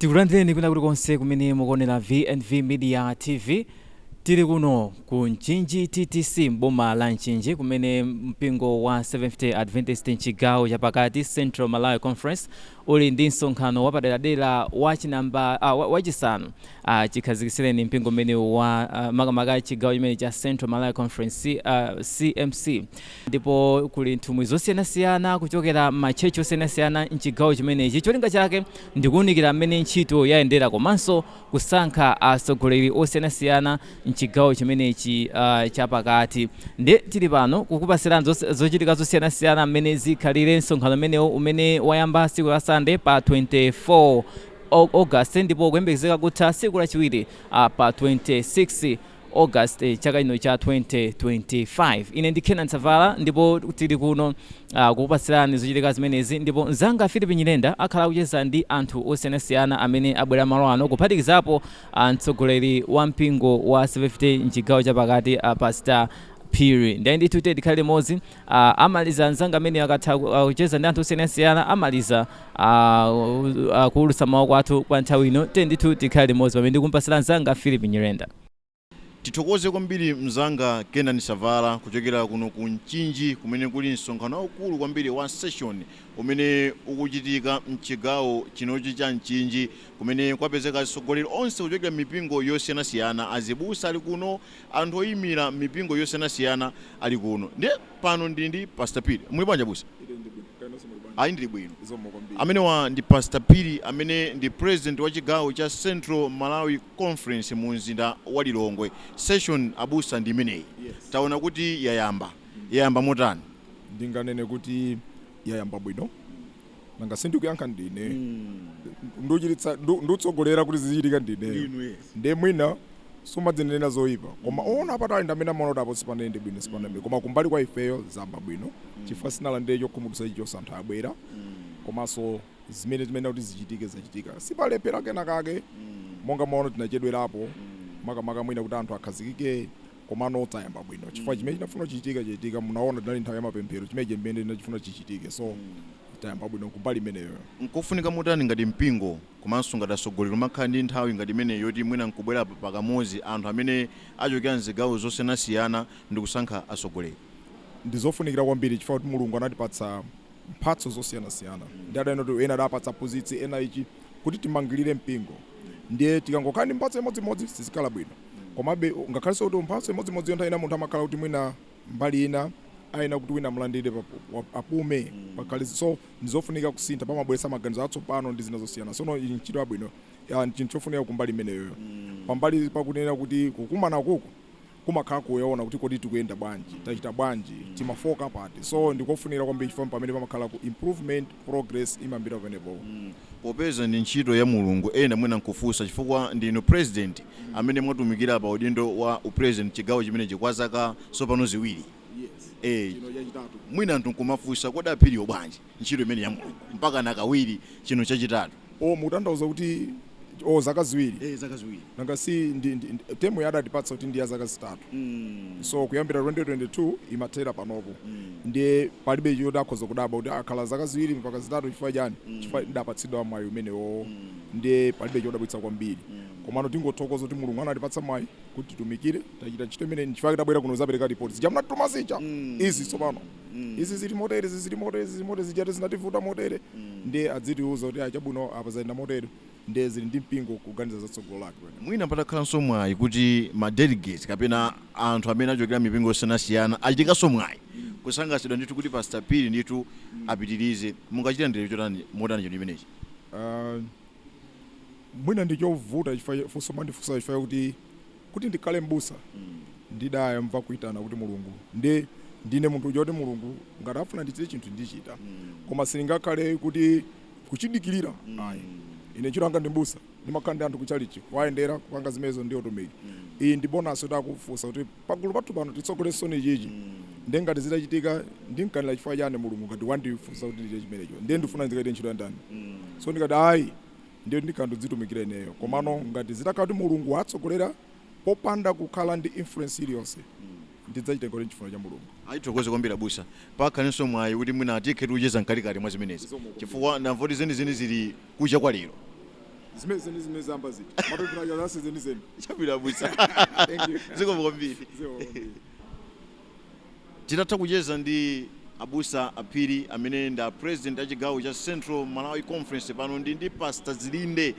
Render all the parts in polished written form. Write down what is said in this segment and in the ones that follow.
Tikulandireni kwina kulikonse kumene mukuonera VNV Media TV. Tili kuno ku Mchinji TTC, mboma la Mchinji, kumene mpingo wa Seventh Day Adventist mchigawo chapakati, Central Malawi Conference, uli ndi msonkhano wapaderadera wachinamba wachisanu chikhazikitsireni mpingo umene wa makamaka chigawo chimene cha Central Malawi Conference, CMC. Ndipo kuli nthumwi zosiyanasiyana kuchokera m'matchechi osiyanasiyana mchigawo chimenechi. Cholinga chake ndikuwunikira mmene ntchito yayendera komanso kusankha atsogoleri osiyanasiyana mchigawo chimenechi chapakati. Ndi tili pano kukupasirani zochitika zosiyanasiyana mmene zikhalire msonkhano umenewu, umene wayamba tsiku la Sunday pa 24 August ndipo kuyembekezeka kutha tsiku lachiwiri pa 26 August chaka chino cha 2025. Ine ndi Kenan Savala ndipo tili kuno kukupasirani zochitika zimenezi, ndipo mzanga Philip Nyirenda akhala akucheza ndi anthu osiyanasiyana amene abwera malo ano, kuphatikizapo mtsogoleri wa mpingo wa Seventh Day mchigawo chapakati, Pastor Phiri. Ndiye ndithu tikhale limodzi. Amaliza mzanga amene akatha kucheza ndi anthu osiyanasiyana, amaliza kuwulutsa mawu kwathu kwa nthawi ino. Tiye ndithu tikhale limodzi pamene ndikumpasira mzanga Philip Nyirenda. Tithokoze kwambiri mzanga Kenan Savala kuchokera kuno ku Mchinji, kumene kuli msonkhano waukulu kwambiri wa session umene ukuchitika mchigawo chinochi cha Mchinji, kumene kwapezeka atsogoleri onse kuchokera mipingo yosiyanasiyana. Azibusa ali kuno, anthu oyimira mipingo yosiyanasiyana ali kuno. Ndiye pano ndili ndi Pastor Phiri. Muli bwanji, abusa? Ayi, ndili bwino. Amenewa ndi Pastor Phiri, amene ndi president wa chigawo cha Central Malawi Conference mu mzinda wa Lilongwe. Session, abusa, ndi imeneyi. Taona kuti yayamba. Yayamba motani? Ndinganene kuti yayamba bwino. Nanga sindikuyankha ndine, nduchiritsa, ndutsogolera kuti zichitika ndine. Ndiye mwina sumadzinenera zoyipa, koma ona patali ndi amene amaona kuti apo sipanayende bwino, sipanayende. Koma kumbali kwa ifeyo zayamba bwino, chifukwa sinalandire chokhumudwitsa chilichonse. Anthu abwera, komanso zimene zimene kuti zichitike zachitika, sipalephera kena kake. Monga maona, tinachedwerapo makamaka mwina kuti anthu akhazikike, komano tayamba bwino chifukwa chimene chinafuna chichitika chachitika. Munaona tinali nthawi ya mapemphero, chimene chimene tinachifuna chichitike, so tayamba bwino kumbali imeneyo. Nkofunika motani ngati mpingo komanso ngati atsogoleri umakhala ndi nthawi ngati imeneyi yoti mwina nkubwera pakamodzi anthu amene achokera mzigawo zosiyanasiyana ndi kusankha atsogoleri? Ndizofunikira kwambiri, chifukwa kuti Mulungu anatipatsa mphatso zosiyanasiyana, ndi adanena kuti ena adapatsa aphunzitsi, ena ichi, kuti timangirire mpingo. Ndiye tikangokhala ndi mphatso imodzimodzi sizikhala bwino. Komabe ngakhalenso kuti mphatso imodzimodzi, nthawi ina munthu amakhala kuti mwina mbali ina ayena kuti wina amulandire, apume pakhale. So ndizofunika kusintha, pamabweretsa maganizo atsopano ndi zina zosiyana. Sono ili ntchito yabwino ya chinthu chofunika kumbali imeneyoyo. Pambali pakunena kuti kukumana kuku kumakhala kuona kuti kodi tikuyenda bwanji, tachita bwanji, timafoka pati, so ndikofunikira kwambiri chifukwa pamene pamakhala ku improvement, progress imambira pamenepo. Popeza ndi ntchito ya Mulungu, ena mwina nkufunsa, chifukwa ndinu president amene mwatumikira pa udindo wa upresident chigawo chimenechi kwa zaka tsopano 2. Mwina anthu nkumafunsa, kodi aphiriwo bwanji ntchito imene ya Mulungu mpaka na kawiri, chino chachitatu? O, mukutanthauza kuti o zaka 2? Eh, zaka 2. Nanga si ndi term yadatipatsa kuti ndi ya zaka 3? So kuyambira 2022 imathera panopo. Ndiye palibe choti akhoza kudabwa kuti akhala zaka 2 mpaka 3 chifukwa chani, chifukwa ndapatsidwa mwayi umenewo. Ndiye palibe chodabwitsa kwambiri, komano tingothokoza kuti Mulungu anatipatsa mwayi kuti titumikire. Tachita ntchito imene, nchifukwa tabwera kuno zapereka ripoti zija munatituma zija. Izi tsopano izi zili motere, izi zili motere, izi zili motere, zijati zinativuta motere. Ndiye adzitiuza kuti achabwino, apa zayenda motere. Ndiye zili ndi mpingo kuganiza zatsogolo lake pamene. Mwina patakhalanso mwayi kuti ma delegates kapena anthu amene achokera mipingo yosiyanasiyana achitikanso mwayi kusangalatsidwa ndithu kuti Pastor Phiri ndithu apitirize, mungachita ndere chotani, motani chinthu chimenechi? Mwina ndi chovuta chifukwa funso mandifunsa chifukwa kuti ndikhale m'busa ndidayamva kuitana kuti Mulungu, ndi ndine munthu uja kuti Mulungu ngati afuna ndichite chinthu ndichita, koma sindingakhale kuti kuchidikirira, ayi. Ine ntchito yanga ndi m'busa, ndimakhala ndi anthu kuchalichi, kuwayendera, kupanga zimenezo ndi utumiki. Iyi ndi bonus kuti akufunsa kuti pagulu pathu pano titsogoleresoni ichichi. Ndiye ngati zitachitika, ndinkanira chifukwa chani Mulungu ngati wandifunsa kuti ndichite chimenecho? Ndiye ndifuna ndikaite ntchito ya ndani? So ndikati ayi, ndiye ndikhala ndidzitumikira ineyo. Komano ngati zitakhala kuti Mulungu watsogolera popanda kukhala ndi influence iliyonse, ndidzachita ngati chifuniro cha Mulungu. Ayithokoze kwambiri, abusa. Pakhalenso mwayi kuti mwina tikhe tikucheza mkatikati mwa zimenezi, chifukwa ndamva kuti zenizeni zili kucha kwa lero. Zimene zeni zimene zamba ziti mapemphero aja zase zenizeni. Chabwino abusa. Thank you. Zikomo kwambiri. Zikomo kwambiri. Titatha kucheza ndi abusa Aphiri amene ndi a president a chigawo cha Central Malawi Conference, pano ndi Pastor Zilinde,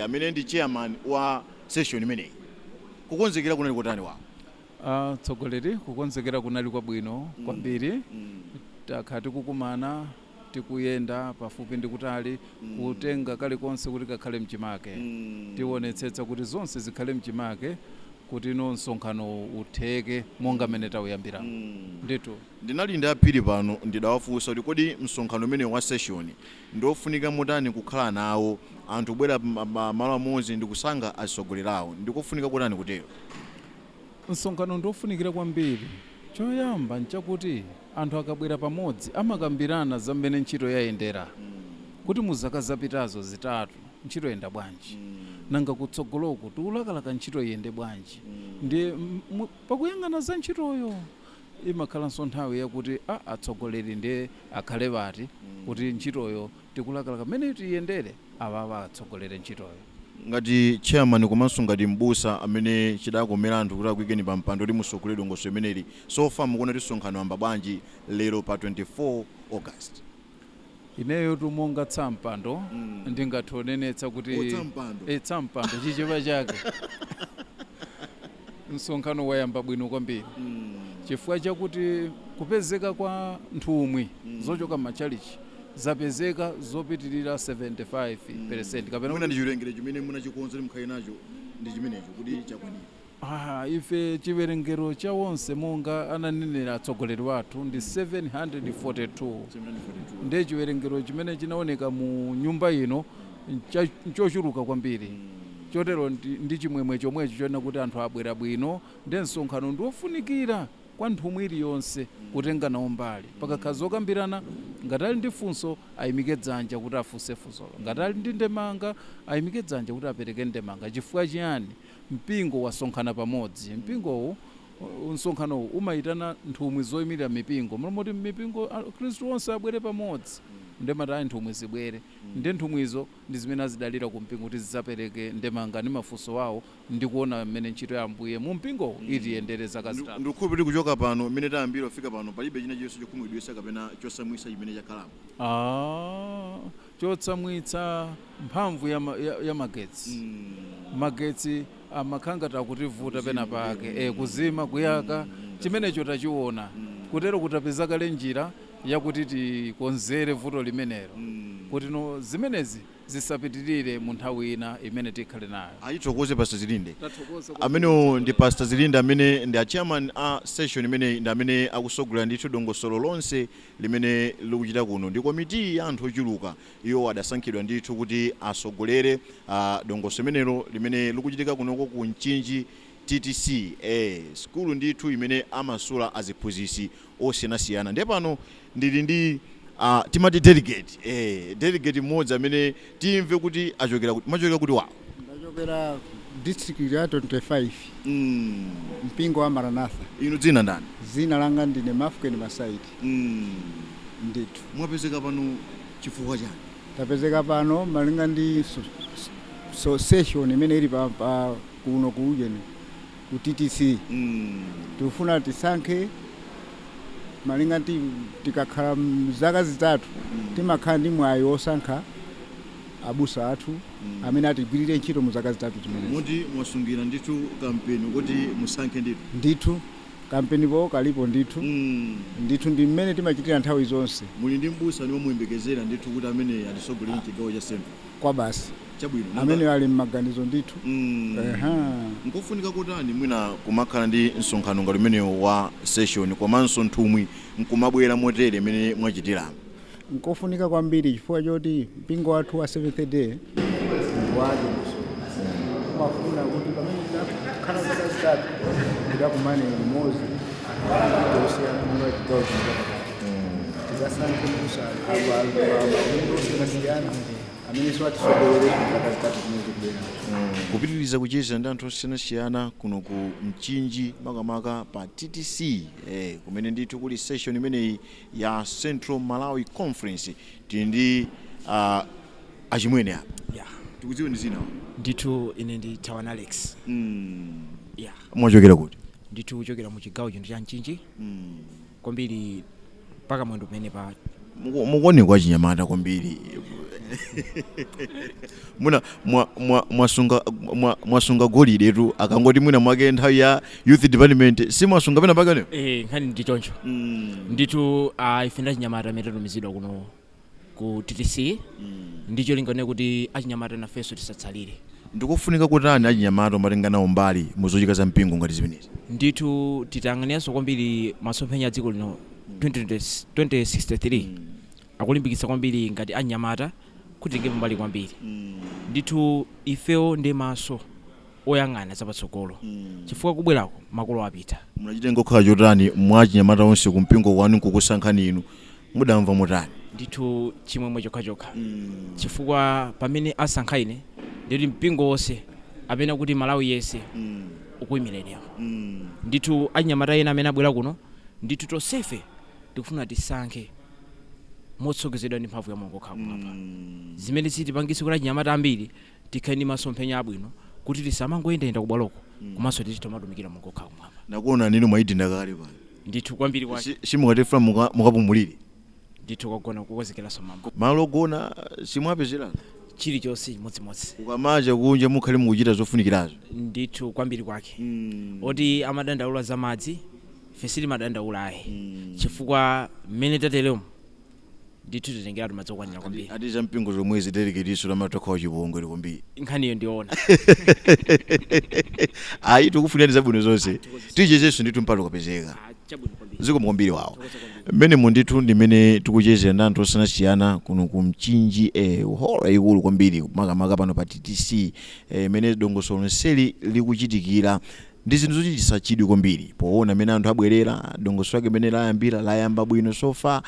amene ndi chairman wa session imeneyi. Kukonzekera kunali kotani wawo? Ah, tsogoleri, kukonzekera kunali kwabwino kwambiri. Takhala tikukumana, tikuyenda pafupi ndi kutali, kutenga kalikonse kuti kakhale mchimake. Tionetsetsa kuti zonse zikhale mchimake kuti ino msonkhano utheke monga mmene tauyambira ndithu. Ndinali ndi Aphiri pano, ndidawafunsa kuti kodi msonkhano umene wa session ndiofunika motani kukhala nawo, anthu kubwera malo amodzi ndi kusankha atsogoleri awo, ndikofunika kotani kutero? Msonkhano ndiofunikira kwambiri. Choyamba nchakuti anthu akabwera pamodzi amakambirana za mmene ntchito yayendera, kuti mu zaka zapitazo 3 ntchito yenda bwanji, nanga kutsogoloku tikulakalaka ntchito iyende bwanji. Ndiye pakuyang'ana za ntchitoyo imakhalanso nthawi yakuti atsogoleri ndiye akhale pati, kuti ntchitoyo tikulakalaka mmene tiyendere, awawa atsogolere ntchitoyo. Ngati chairman komanso ngati mbusa amene chidakomera anthu kuti akuyikeni pa mpando kuti musogolere dongosolo imeneli, so far mukuona kuti msonkhano wamba bwanji lero pa 24 August? Ineyo tumonga tsampando ndingathe kunenetsa kuti Otsampando. E, tsampando chichepa chake, msonkhano wayamba bwino kwambiri chifukwa chakuti kupezeka kwa nthumwi zochoka m'machalichi zapezeka zopitirira 75% kapena Mwina ndi chiwerengero chimene munachikonza kuti mukhale nacho ndi chimenecho kuti chakwanira? Ah, ife chiwerengero cha wonse monga ananenera atsogoleri wathu ndi 742. 742. Ndiye chiwerengero chimene chinaoneka mu nyumba ino nchochuluka kwambiri. Chotero ndi chimwemwe chomwecho choona kuti anthu abwera bwino. Ndi msonkhano ndiofunikira kwa nthumwi iliyonse kutenga nawo mbali. Pakakhala zokambirana, ngati ali ndi funso ayimike dzanja kuti afunse funsolo, ngati ali ndi ndemanga ayimike dzanja kuti apereke ndemanga. Chifukwa chiyani? Mpingo wasonkhana pamodzi. Mpingowu, msonkhanowu umayitana nthumwi zoyimirira mipingo mlomoti mipingo khristu onse abwere pamodzi. Ndemati ayi, nthumwi zibwere. Ndi nthumwizo ndi zimene azidalira ku mpingo kuti zidzapereke ndemanga ndi mafunso awo ndi kuona mmene ntchito ya Ambuye mu mpingowu itiyendere zaka 3. Ndikukhulupirira kuchoka pano mmene tayambira kufika pano palibe china chilichonse chokhumudwitsa kapena chosamwitsa chimene chakhalapo. Ah, chotsamwitsa mphamvu ya magetsi. Magetsi amakhala ngati akutivuta pena pake, kuzima kuyaka, chimenecho tachiona. Kutero kutapeza kale njira yakuti tikonzere vuto limenelo kuti no zimenezi zisapitirire mu nthawi ina imene tikhale nayo. Ayithokoze Pastor Zilinde. Tathokoza. Amenewo ndi Pastor Zilinde amene ndi a chairman a session imeneyi, ndi amene akusogolera ndithu dongosolo lonse limene likuchita kuno ndi komiti ya anthu ochuluka. Iwo adasankhidwa ndithu kuti asogolere dongosolo limenelo limene likuchitika kunoko ku Mchinji TTC, skulu ndithu imene amasula aziphunzitsi osiyanasiyana. Ndiye pano ndili ndi timati delegate, delegate mmodzi amene timve kuti achokera kuti, machokera kuti wawo? Ndachokera district ya 25, mpingo wa Maranatha. Inu dzina ndani? Dzina langa ndine Mafken Masaiti ndithu. Mwapezeka pano chifukwa chani? Tapezeka pano malinga ndi so session imene ili pa kuno ku ujeni ku TTC. Tikufuna tisankhe malinga ndi tikakhala mzaka 3 timakhala ndi mwayi wosankha abusa athu amene atigwirire ntchito mu zaka 3 zimenezi. Muti mwasungira ndithu kampeni kuti musankhe ndithu? Ndithu, kampenipo kalipo ndithu. Ndithu, ndi mmene timachitira nthawi zonse. Muli ndi mbusa ndi muyembekezera ndithu kuti amene atisogolere mchigawo cha Central? Kwa basi. Chabwino. Amene ali mmaganizo ndithu. Eha. Nkofunika kutani mwina kumakhala ndi msonkhano ngati umenewo wa session komanso nthumwi nkumabwera motere imene mwachitiramo? Nkofunika kwambiri chifukwa choti mpingo wathu wa Seventh Day wadongosolo, umafuna kuti pamene tikakhala zaka 3 tikakumane limodzi anthu osiyana monga chigawo chino chapakati, tikasankhe mbusa maudindo osiyanasiyana amene siwatisogolere zaka 3 zimene zikubwerazo. Kupitiriza kucheza ndi anthu osiyanasiyana kuno ku Mchinji, makamaka pa TTC, kumene ndithu kuli session imeneyi ya Central Malawi Conference. Tili ndi achimwene apa. Yeah. Tikudziwe ndi zina. Ndithu ine ndi Tawan Alex. Yeah. Mwachokera kuti? Ndithu kuchokera mu chigawo chino cha Mchinji, kwambiri paka mwendo pamene pa. Mukuoneka achinyamata kwambiri. Muna mwasunga mwasunga golidetu, akangoti mwina mwake nthawi ya youth department simwasunga pena pakane. Eh, nkhani ndi choncho. Ndithu ife ndi achinyamata amene tatumizidwa kuno ku TTC ndi cholinga kuti achinyamata nafenso tisatsalire. Ndikufunika kutani achinyamata umatenga nawo mbali muzochitika za mpingo ngati zimenezi? Ndithu titayang'aniranso kwambiri masomphenya a dziko lino 20 2063 akulimbikitsa kwambiri ngati anyamata kuti tenge mbali kwambiri. Ndithu ifewo ndi maso oyang'ana zapatsogolo, chifukwa kubwerako makolo apita. Munachitenga kukhala chotani mwa achinyamata onse kumpingo kwanu nkukusankhani inu? Mudamva motani? Ndithu chimwemwe chokhachokha, chifukwa pamene asankha ine ndikuti mpingo wonse amene kuti Malawi yense ukuyimira ineyo. Ndithu anyamata ena amene abwera kuno, ndithu tonsefe tikufuna tisankhe motsogozedwa ndi mphamvu ya Mulungu okhala kumwamba, zimene zitipangitse kuti achinyamata ambiri tikhale ndi masomphenya abwino kuti tisamangoyendayenda kubwaloko, komanso tizitha kumatumikira Mulungu okhala kumwamba. Nakuona ninu mwayidinda kale pano. Ndithu kwambiri kwake. Simukatifuna mukapumulire? Ndithu kwagona kukonzekeranso mambo. Malo ogona simwapezerana? Chilichonse chimodzimodzi. Ukamacha kunja mukhale mukuchita zofunikirazo. Ndithu kwambiri kwake. Oti amadandaula za madzi, ife sitimadandaula ayi, chifukwa mmene tateremo ndithu titengeratu madzi okwanira kwambiri. Ati za mpingo zomwe zitereketiso lamatokhawo chipongwe kwambiri. Nkhaniyo ndiona. Ayi, tikufunirani zabwino zonse, tichezenso ndithu mpata ukapezeka. Chabwino kwambiri. Zikomo kwambiri wawo. Mmene ndithu ndimene tikuchezera ndi anthu osiyanasiyana kuno ku Mchinji, holo yayikulu kwambiri, makamaka pano pa TTC, imene dongosolo lonseli likuchitikira. Ndi zinthu zochititsa chidwi kwambiri poona mmene anthu abwerera, dongosolo lake mmene layambira, layamba bwino so far.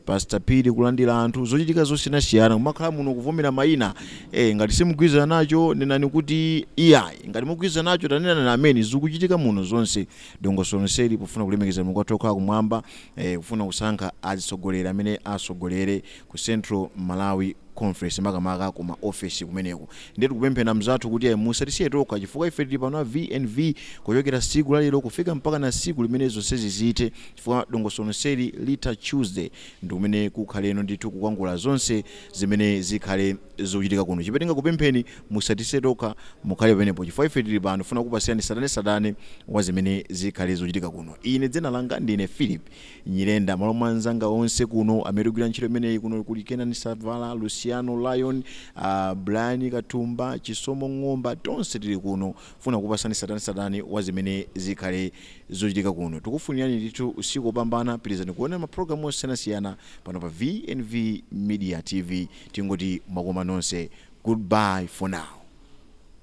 Pastor Phiri kulandira anthu, zochitika zosiyanasiyana, kumakhala muno kuvomera mayina. Ngati simugwirizana nacho nenani kuti iyayi, ngati mugwirizana nacho tanenani amene. Zikuchitika muno zonse, dongosolo lonseli pofuna kulemekeza Mulungu wathu okhala kumwamba, kufuna kusankha atsogoleri amene asogolere ku Central Malawi Conference, makamaka ku maofesi kumeneko. Ndiye tikupemphera mzathu kuti ayi, musatisiye tokha, chifukwa ife tili pano a VNV kuchokera siku lalero kufika mpaka na siku limene zonse zizithe, chifukwa dongosolo lonseli litha Tuesday, ndi kumene kukhaleno ndithu kukwangula zonse zimene zikhale zikuchitika kuno. Chipetenga kupempheni musatisiye tokha, mukhale pamenepo, chifukwa ife tili pano funa kupasiyani satane wa zimene zikhale zikuchitika kuno. Ine dzina langa ndine Philip Nyirenda, malo mwa anzanga onse kuno amene tikugwira ntchito imeneyi kuno kuli Kenan Savala, Luciano Lion, Brian Katumba, Chisomo Ng'omba, tonse tili kuno funa kupasani satane wa zimene zikhale zochitika kuno. Tikufunirani ndithu usiku wopambana. Pitirizani kuona mapulogalamu osiyanasiyana pano pa VNV Media TV. Tingoti mwakoma nonse, goodbye for now.